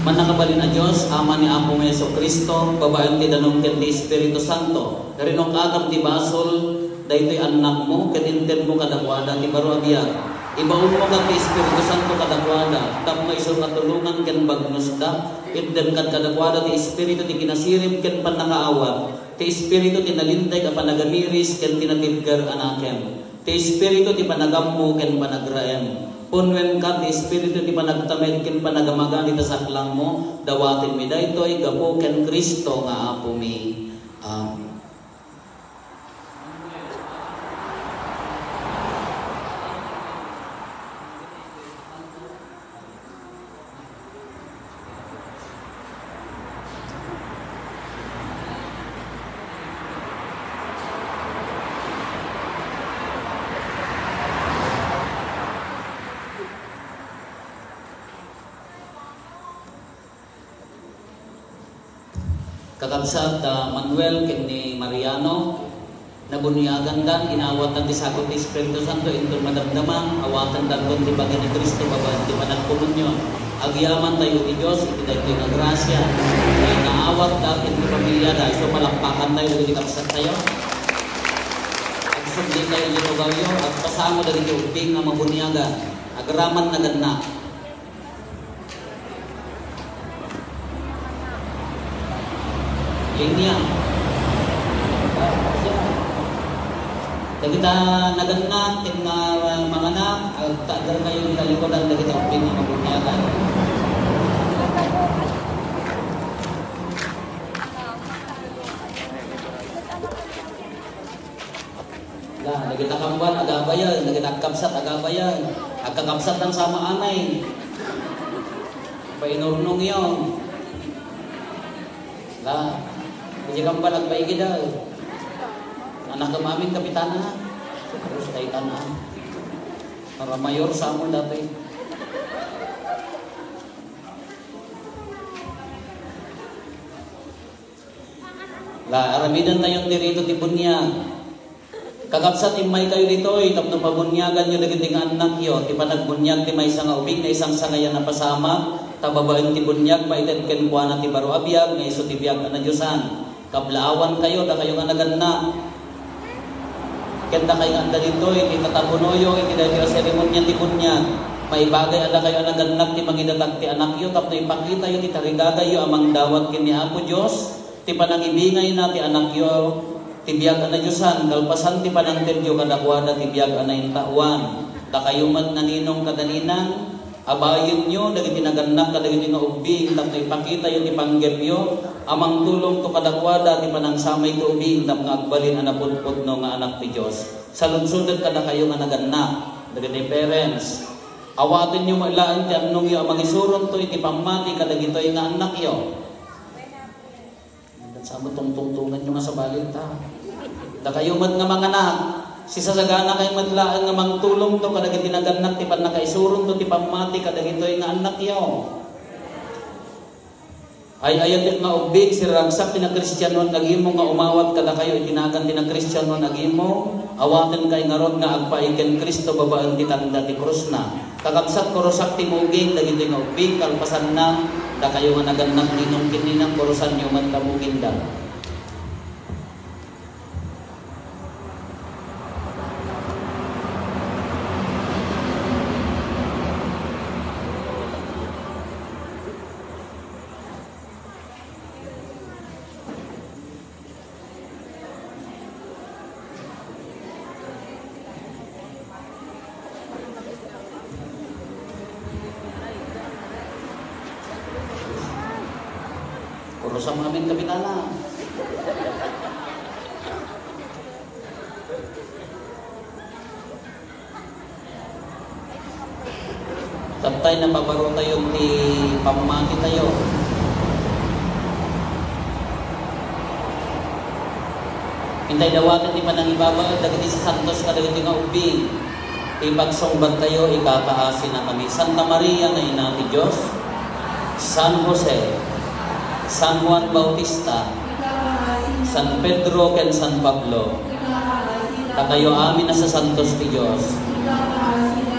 Mannakabalin a Dios, Ama ni Apo nga Jesu-Cristo, babaen ti danum ken ti Espiritu Santo, rinungkatam ti basol daytoy annakmo ket intedmo kadakuada ti baro a biag. Ibaonmo kadi ti Espiritu Santo kadakuada tapno isu a tulongan ken bagnosda. Itdem kadi kadakuada ti Espiritu ti kinasirib ken pannakaawat, ti Espiritu ti nalinteg a panagamiris ken ti natibker a nakem, ti Espiritu ti panagammo ken panagraem. Punnuem kadi ti Espiritu ti panagtamed ken panagamagan iti saklangmo. Dawatenmi daytoy gapu ken Cristo nga Apomi. Amen. Kakabsat, ah, Manuel ken ni Mariano, nabuniaganda, inawatda ti sagut ti Espiritu Santo inton madamdama, awatendanton ti bagi ni Cristo babaen ti panagkomunion. Agyamantayo iti Dios iti daytoy nga grasia. Nga naawatda ken ti pamiliada, isu palakpakantayo dagiti kabsattayo. Agsubli tayo iti tugawyo, agpasango dagiti ubbing nga mabuniagan. Agraman nagannak. Linya. Dagita nagannak ken nga manganak, agtaderkayo iti kalikudan dagiti ubbing nga mabuniagan. La, dagita kambal, agabayan, dagita agkabsat, agabayan. Agkakabsat lang sama anay. Painurnong yon. La, dagita kambal, agbaigida. Anak amin, kapitana. Terus kay tana. Para mayor sa amo dati. La, aramiden tayon dirito ti buniag. Kakabsat, immaykayo ditoy tapno pabuniaganyo dagiti nga annakyo. Ti panagbuniag ti maysa nga ubing, naisangsangayan a pasamak, ta babaen ti buniag, maited kenkuana ti baro a biag, nga isu ti biag a nadiosan. Kablaawankayo, dakayo nga nagannak. Ken dakay nga adda ditoy, ti tatapunoyo iti daytoy a seremonia ti buniag. Maibagay a dakayo a nagannak ti mangidatag ti anakyo tapno ipakitayo ti tarigagayyo a mangdawat ken ni Apo Dios, ti panangibingayna ti anakyo ti biag a nadiosan, kalpasan ti panangtedyo kadakuada ti biag a naintaoan. Dakayo met naninong kada ninang, abayenyo dagiti nagannak kadagiti nga ubbing tapno ipakitayo ti panggepyo a mangtulongto kadakuada ti panangsamay ti ubing tapno agbalin a napudpudno nga anak ti Dios. Saludsodek kadakayo nga nagannak, dagiti parents, awatenyo met laeng ti annongyo a mangisuronto iti pammati kadagitoy nga annakyo. Sa amo tungtungtungan nyo nga sabali ta. Dakayo met nga manganak, sisasaganakayo met laeng nga mangtulongto kadagiti nagannak ti pannakaisuronto ti pammati kadagitoy nga annakyo. Ay-ayatek nga ubbing, siraragsak ti nakristianon nga gimong nga umawat kadakayo iti nagan ti nakristianon nga gimong. Awatenkayo ngarud nga agpaay ken Cristo babaen ti tanda ti krusna. Kakabsat, kurusak ti muging dagitoy nga ubbing, kalpasanna, dakayo nga nagannak ninong ken ninang, kurusanyo met ta mugingda. Rosam amin, Kapitana. Tattay, napabarotayo ti pammatitayo. Intay dawaten ti panangibabaet dagiti sasantos kadagiti nga ubbing. Ti pagsungbattayo, ikakaasinakami. Santa Maria nga Ina ti Dios, San Jose, San Juan Bautista, San Pedro ken San Pablo, dakayo amin a sasantos ti Dios.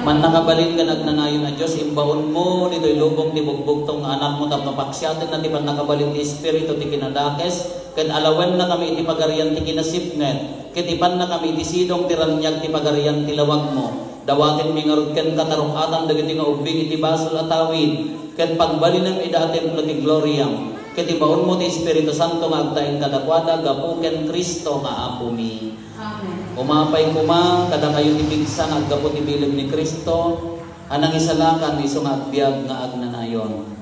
Mannakabalin ken agnanayon a Dios, imbaonmo ditoy lubong ti bugbugtong nga Anakmo tapno paksiatenna ti pannakabalin ti Espiritu ti kinadakes, ket alawennakami iti pagarian ti kinasipnget, ket ipannakami iti sidong ti raniag ti pagarian ti lawagmo. Dawatenmi ngarud kenka taruk-atan dagiti nga ubbing iti basol a tawid, ket pagbalinem ida a templo ti gloriam, ket ibaonmo ti Espiritu Santo nga agtaeng kadakuada gapu ken Cristo nga Apomi. Amen. Umapay koma kadakayo ti pigsa nga aggapu ti bilin ni Cristo a nangisalakan isu nga agbiag nga agnanayon.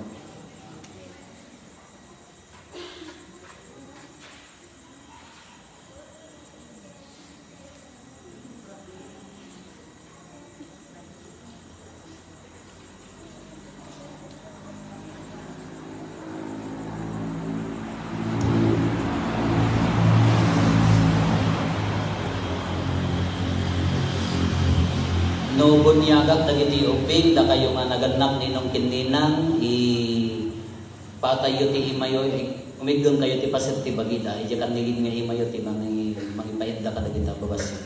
No buniagak dagiti ubbing, dakayo nga nagannak ninong ken ninang, i-, patayyo ti imayo, i-, umiggengkayo ti paset ti bagida, idiay kannigid nga imayo ti mangi-, mangipaidda kadagiti agbabassit.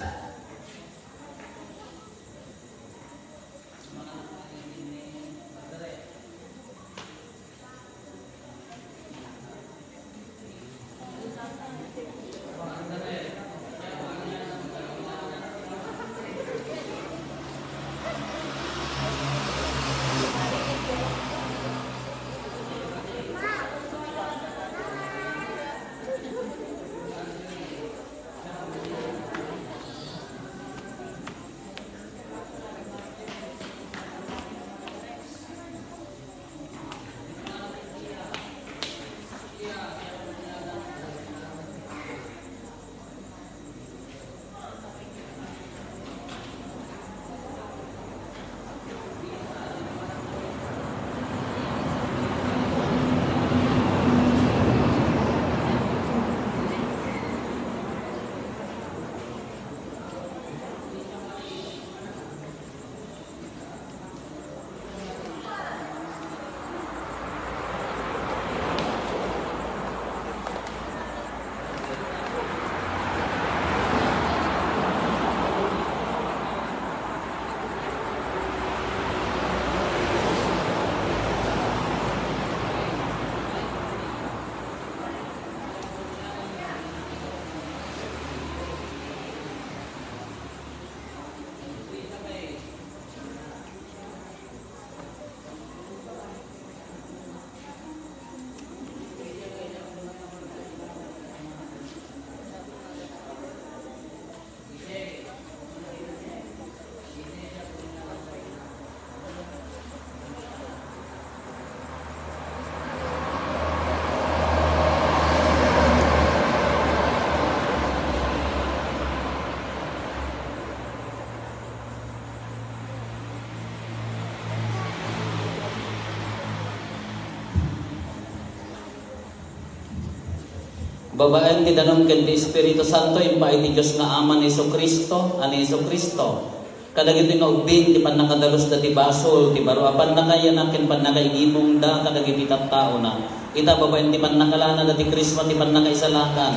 Babaen ti danum ken ti Espiritu Santo, impaay ti Dios nga Ama ni Jesu-Cristo, a ni Jesu-Cristo, kadagiti nga ubbing ti pannakadalus da ti basol, ti baro a pannakaayanak ken pannakaigimong da kadagiti tattaona. Ita, babaen ti pannakalana da ti Krisma ti pannakaisalakan,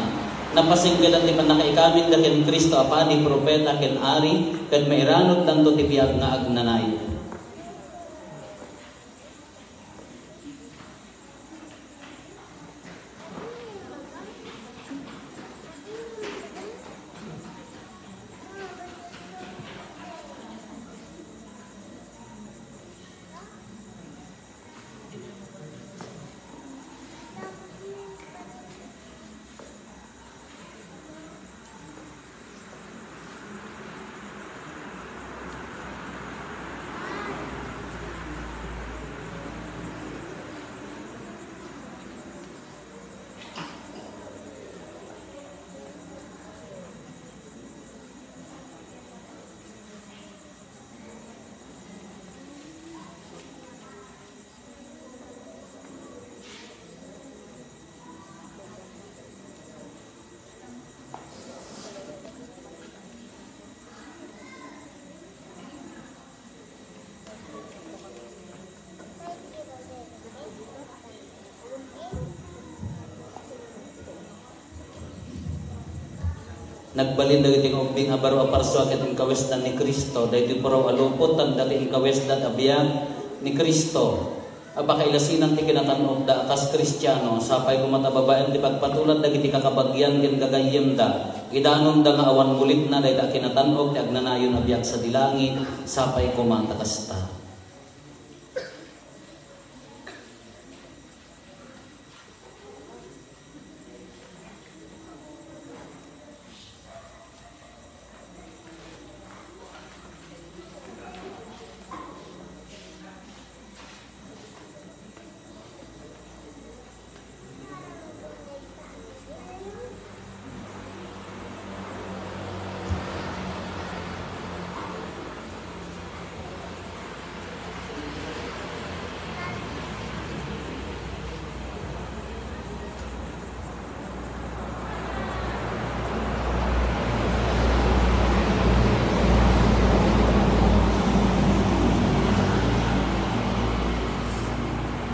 napasinggedan ti pannakaikamin da ken Cristo a padi, propeta ken ari, ket mairanuddanto ti biag nga agnanayon. Nagbalin dagiti nga ubbing a baro a parsua ket inkawesdan ni Cristo. Daytoy puraw a lupot, tanda ti inkawesdan a biag ni Cristo. A pakailasinan ti kinatan-okda a kas Kristiano, sapay koma ta babaen ti pagpatulad dagiti kakabagian ken gagayyemda, idanonda nga awan ngulitna dayta a kinatan-ok ti agnanayon a biag sadi langit, sapay koma ta kasta.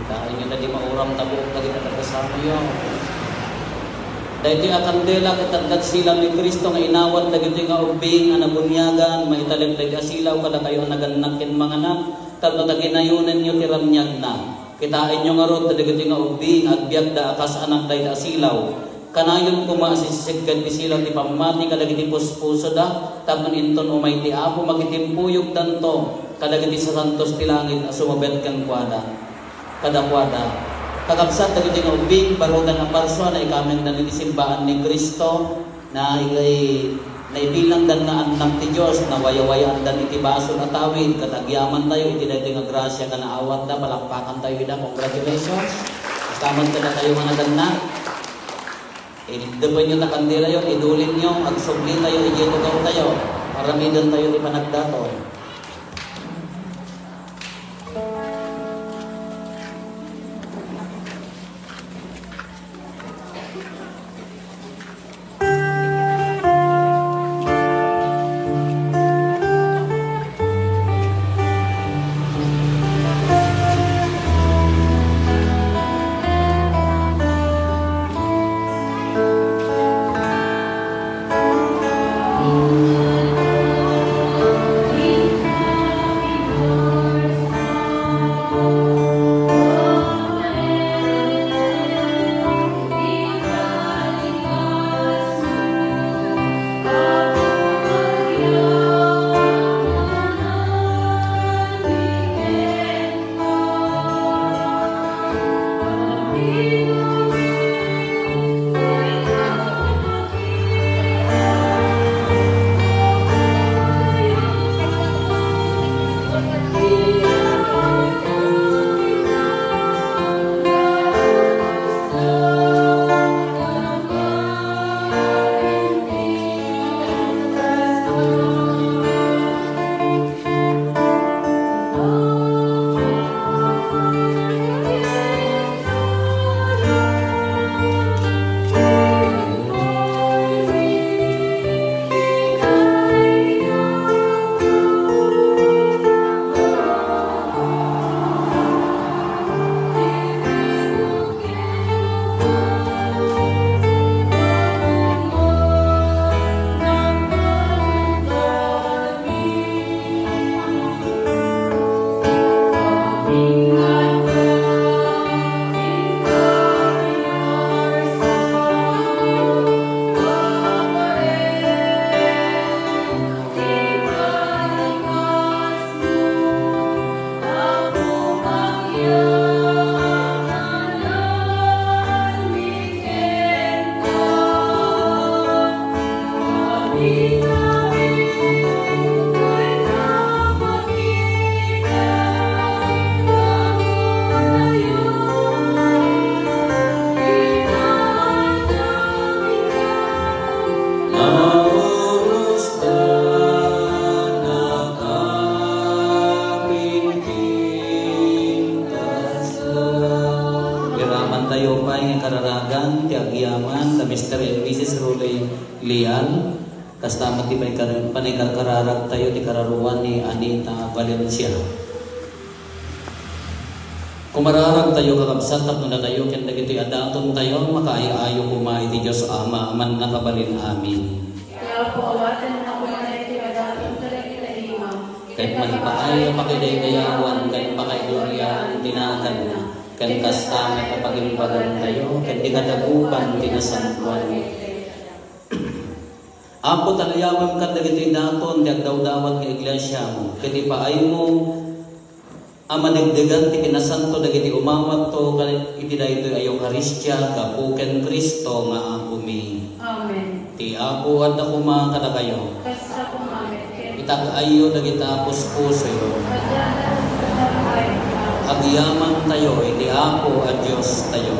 Kitaenyo na di mauram ta buok dagiti taga-Samuyo. Daytoy a kandela ket adda silaw ni Cristo nga inawat dagitoy nga ubbing a nabuniagan, maitalek daytoy a silaw kadakayo a nagannak ken manganak, tapno ta ginayonenyo ti ramiagna. Kitaenyo ngarud ta dagitoy nga ubbing, agbiagda a kas anak dayta a silaw. Kanayon koma a sisisik ket ti silaw ti pammati kadagiti puspusoda, tapno inton umay ti Apo, makitimpuyogdanto kadagiti sasantos ti langit a sumabet kenkuada. Kadakuada. Kakabsat, dagiti nga ubbing, barudan a parsua, naikamengdan iti simbaan ni Cristo, na ikay, naibilangdan nga annak ti Dios, nawayawayaandan iti basol a tawid, ket agyamantayo iti daytoy nga grasia nga naawatda, palakpakantayo ida, congratulations. Basta met kadatayo nga nagannak. Iddepenyo ta kandilayo, idulinyo, agsublitayo idiay tugawtayo, aramidentayo ti panagdaton. Nga oras ta nakapinpintas. Iramantayo pay nga kararagan ti agyaman da Mister and Missus Rolly Leal. Kasta met ti paikar-, panaikarkararagtayo ti kararuan ni Anita Valencia. Kumararagtayo, kakabsat, tapno datayo ken dagitoy a datontayo makaay-ayo koma iti Dios Ama a Mannakabalin. Amen. Ipaay a pakidaydayawan ken pakaigloria ti naganna, ken kasta met a pagimbagantayo ken ti kadagupan ti nasantoan. Apo, taliawem kadagiti daton ti agdawdawat nga iglesiam, ket ipaaymo a madegdegan ti kinasanto dagiti umawatto iti daytoy a Eukaristia gapu ken Cristo nga Apomi. Amen. Ti Apo adda koma kadakayo. Kasta koma met ken. Itag-ayyo dagita puspusoyo. Agyamantayo iti Apo a Diostayo.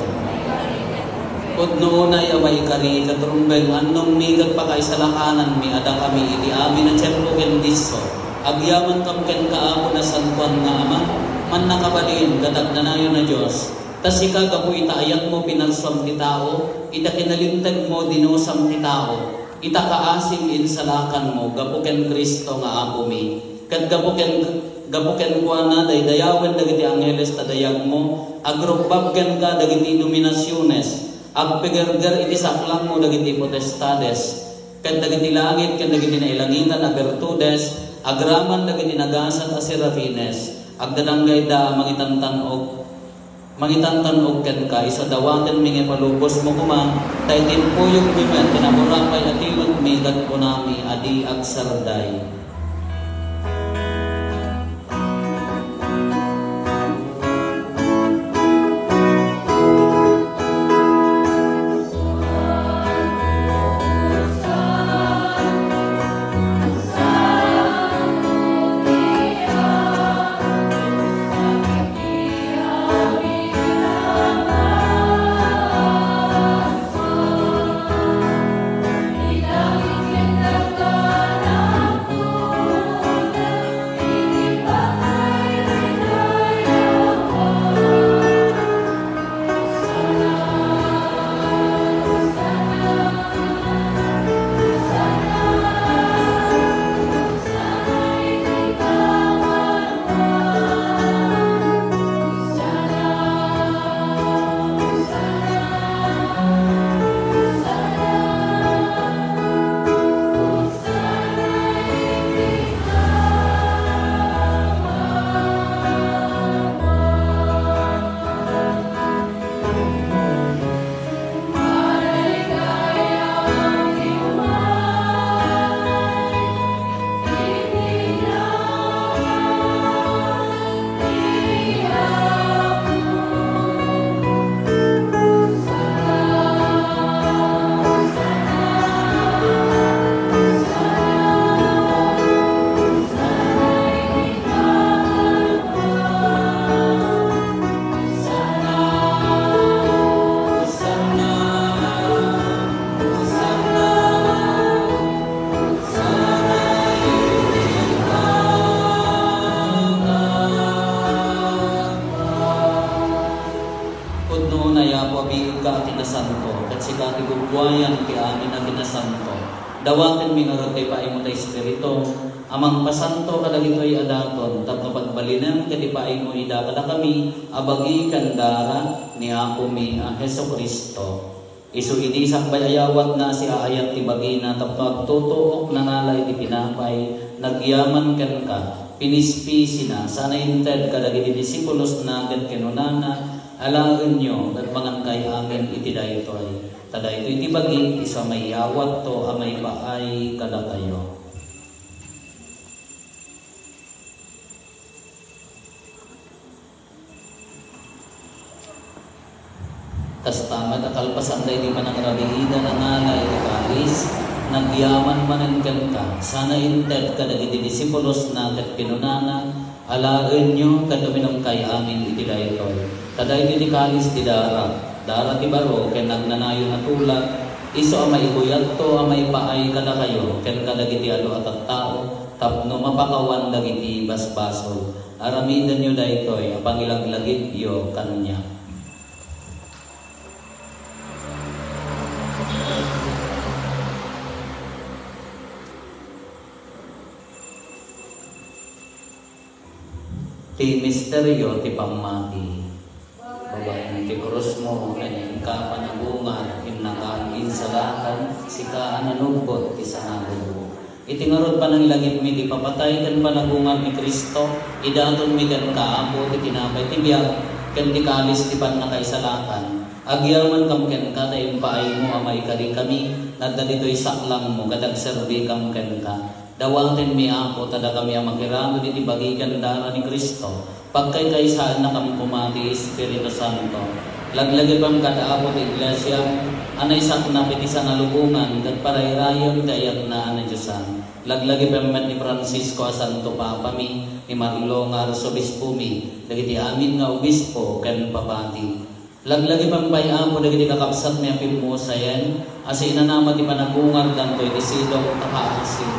Pudno unay a maikari ket rumbeng annommi ket pakaisalakananmi a dakami iti amin a tiempo ken disso. Agyamankam kenka, Apo, Nasantoan nga Ama, mannakabalin ket agnanayon a Dios. Ta sika, gapu ita ayatmo, pinarsuam ti tao, ita kinalintegmo, dinusam ti tao, ita kaasim, insalakanmo, gapu ken Cristo nga Apomi. Ket gapu ken, gapu kenkuana, daydayawen dagiti angheles ta dayagmo, agrubbab kenka dagiti dominasiones, agpigerger iti saklangmo dagiti potestades, ket dagiti langit ken dagiti nailangitan a birtudes, agraman dagiti nagasat a serafines, agdadangga ida a mangitantan-og, mangitantan-og kenka, isu a dawatenmi nga ipalubosmo koma, ta itimpuyogmi met ti naburabay a timekmi ket kunami a di agsarday. Pudno unay, Apo, a biigka a kinasanto, ket sika ti gugguayan ti amin a kinasanto. Dawatenmi ngarud ti ipaaymo ti Espiritu a mangpasanto kadagitoy a daton tapno pagbalinem ket ipaaymo ida kadakami a bagi ken dara ni Apomi a Jesu-Cristo. Isu idi sakbay a yawatna a siaayat ti bagina tapno agtutuok, nangala iti tinapay, nagyaman kenka, pinispisina, sana inted kadagiti disipulosna ket kinunana, "Alaenyo ket mangankay amin iti daytoy. Ta daytoy ti bagik, isu a maiyawatto a maipaay kadakayo." Kasta met a kalpasan daydi panangrabiida, nangala iti kalis, nagyaman manen kenka, sana inted kadagiti disipulosna ket kinunana, "Alaenyo ket uminumkay amin iti daytoy. Ta daytoy ti kalis ti darak, dara ti baro ken agnanayon a tulak, isu a maibuyatto a maipaay kadakayo ken kadagiti adu a tattao tapno mapakawan dagiti basbasol." Aramidenyo daytoy a pangilaglagipyo kaniak. Ti misterio ti pammati. Babaen ti krusmo ken inka panabunga, innaka insalakan, sika a nanubbot ti sanagogo. Iti ngarud, panangilangitmi ti ipapatay ken panagungar ni Cristo, idatonmi kenka, Apo, ti tinapay ti biag ken ti kalis ti pannakaisalakan. Agyamankam kenka ta impaaymo a maikarikami, adda ditoy saklangmo ket agserbikam kenka. Dawatenmi, Apo, ta dakami a makiramid iti bagi ken dara ni Cristo, pagkaykaysaennakam koma ti Espiritu Santo. Laglagipem kad, Apo, ti Iglesia a naisaknap iti sangalubongan ket parairayem ti ayatna a nadiosan. Laglagipem met ni Francisco a Santo Papami, ni Marlo nga Arsobispomi, dagiti amin nga obispo ken papati. Laglagipem pay, Apo, dagiti kakabsatmi a pimmusayen a sinanama ti panagungardanto iti sidong ta kaasim.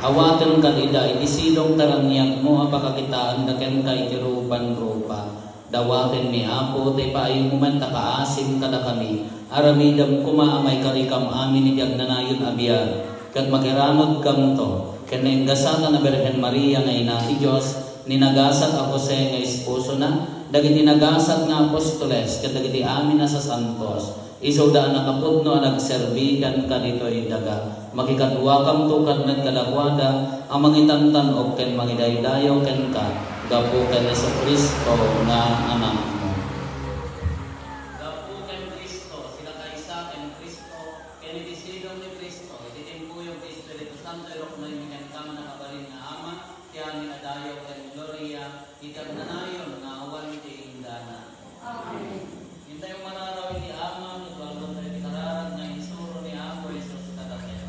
Awaten kad ida iti sidong ta raniagmo a pakakitaenda kenka iti rupan-rupa. Dawatenmi, Apo, ta ipaaymo met ta kaasim kadakami. Aramidem koma a maikarikam amin iti agnanayon a biag, ket makiramidkamto ken naingasatan a Birhen Maria nga Ina ti Dios, ni nagasat a Jose nga esposona, dagiti nagasat nga apostoles, ket dagiti amin a sasantos, isuda a nakapudno a nagserbi kenka ditoy daga. Makikaduakamto kad met kadakuada a mangitantan-ok ken mangidaydayaw kenka gapu ken Jesu-Cristo nga Anakmo. Gapu ken Cristo, sinakaysa ken Cristo, ken iti sidong ni Cristo, iti timpuyog ti Espiritu Santo, iruknoymi kenka, nakabalin nga Ama, ti amin a dayaw ken gloria, iti agnanayon nga awan ti inggana. Amen. Intayo manaraw iti Ama, ket walwaltayo iti kararag nga insuro ni Apo Jesus kadatayo.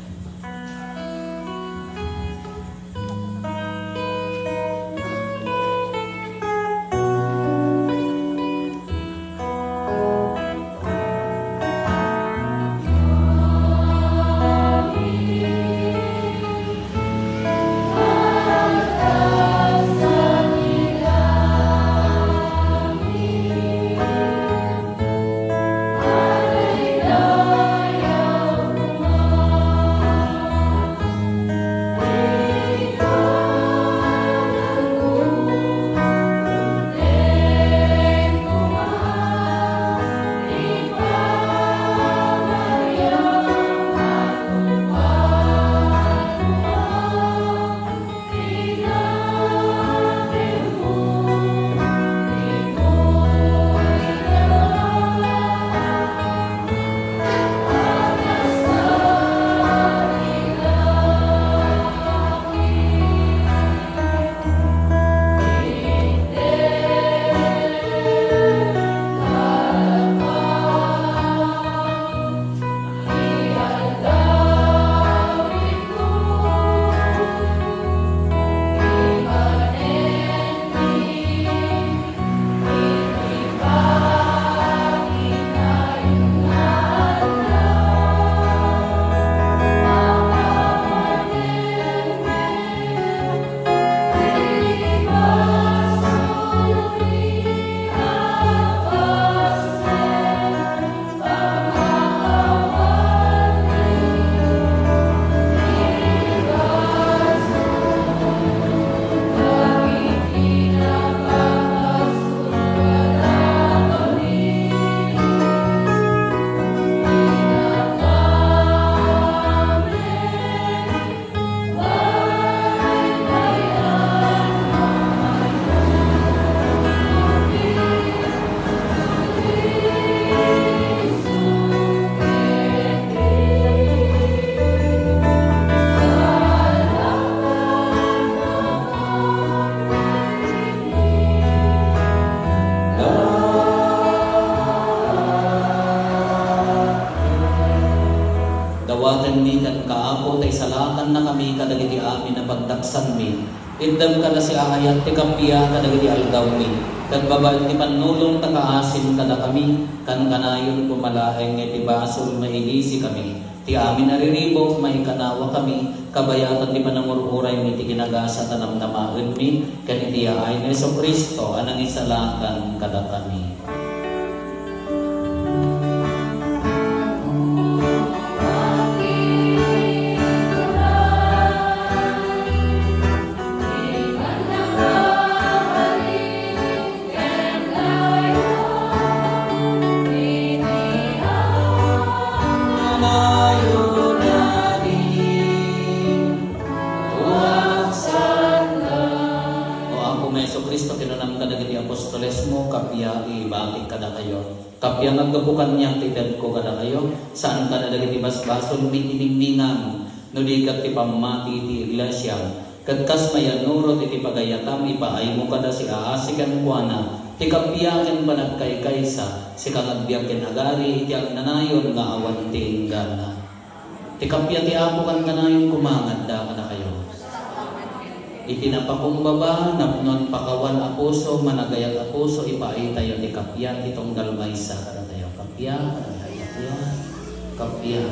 Dawatenmi kenka, Apo, ta isalakannakami kadagiti amin a pagdaksanmi. Itdem kada siaayat ti kappia kadagiti algawmi, ket babaen ti pannulong ta kaasim kadakami, kankanayon koma laeng nga iti basol mailisikami. Ti amin a riribuk, maikanawakami, kabayatan ti panangur-uraymi iti ginagasat a namnamaenmi, ken iti yaay ni Jesu-Cristo a nangisalakan kadakami. kadakayo. Kappia nga aggapu kaniak ti itedko kadakayo, saan kada dagiti basbasol mi ti ningningan, no di ket ti pammati ti iglesia. Ket kas mayanurot iti pagayatam, ipaaymo kada siaasi kenkuana ti kappia ken panagkaykaysa, sika nga agbiag ken agari iti agnanayon nga awan ti inggana. Ti kappia ti Apo kankanayon koma nga adda kadakayo. Iti napakumbaba, napnon pakawan a puso, managayat a puso, ipaaytayo ti kappia ti tunggal maysa kadatayo. Kappia, kappia, kappia.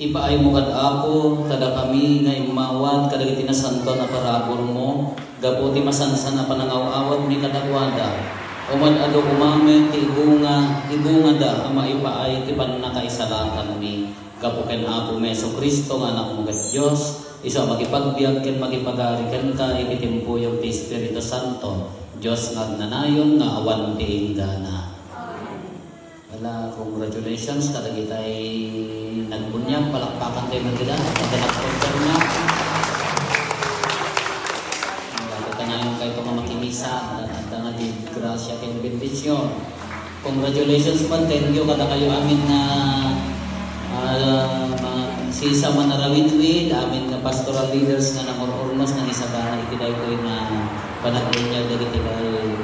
Ipaaymo kad Apo, kadakami nga immawat kadagiti nasantoan a paraburmo, gapu ti masansan a panangaw-awatmi kadakuada. Uman adu umamen ti ibunga, ibungada a maipaay ti pannakaisalakanmi. Gapu ken Apo Jesu-Cristo nga Anakmo ket Dios, isu a makipagbiag ken makipagari kenka iti timpuyog ti Espiritu Santo, Dios nga agnanayon nga awan ti inggana. Wala, congratulations kadagitay nagbuniag, palakpakan tayo ng gila, pagka nagkonfirma. Ang kanayon kayo nga makimisa, adda nga di grasya ken bendision. Congratulations man, thank you kada kayo amin nga, ah, mga sisa man arawidwid, amin nga pastoral leaders nga nangururnos, nangisagana iti daytoy nga panagbinyag dagiti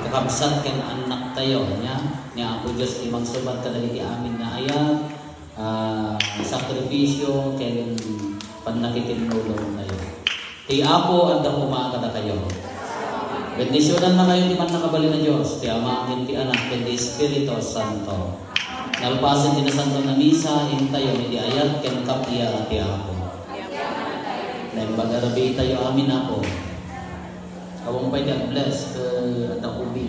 kakabsat ken annak tayo, nya, ni Apo Dios ti mangsubad kadagiti amin nga ayat, ah, sakripisyo, ken pannakitinnulong tayo. Ti Apo adda koma kadakayo. Bendisionannakayo ti Mannakabalin a Dios, ti Ama, ken ti Anak, ken ti Espiritu Santo. Nalpasen ti Nasanto a Misa, intayo iti ayat ken kappia ti Apo. Naimbag a rabii tayo amin, Apo. Awan pay ti ag-bless, ket adda ubi.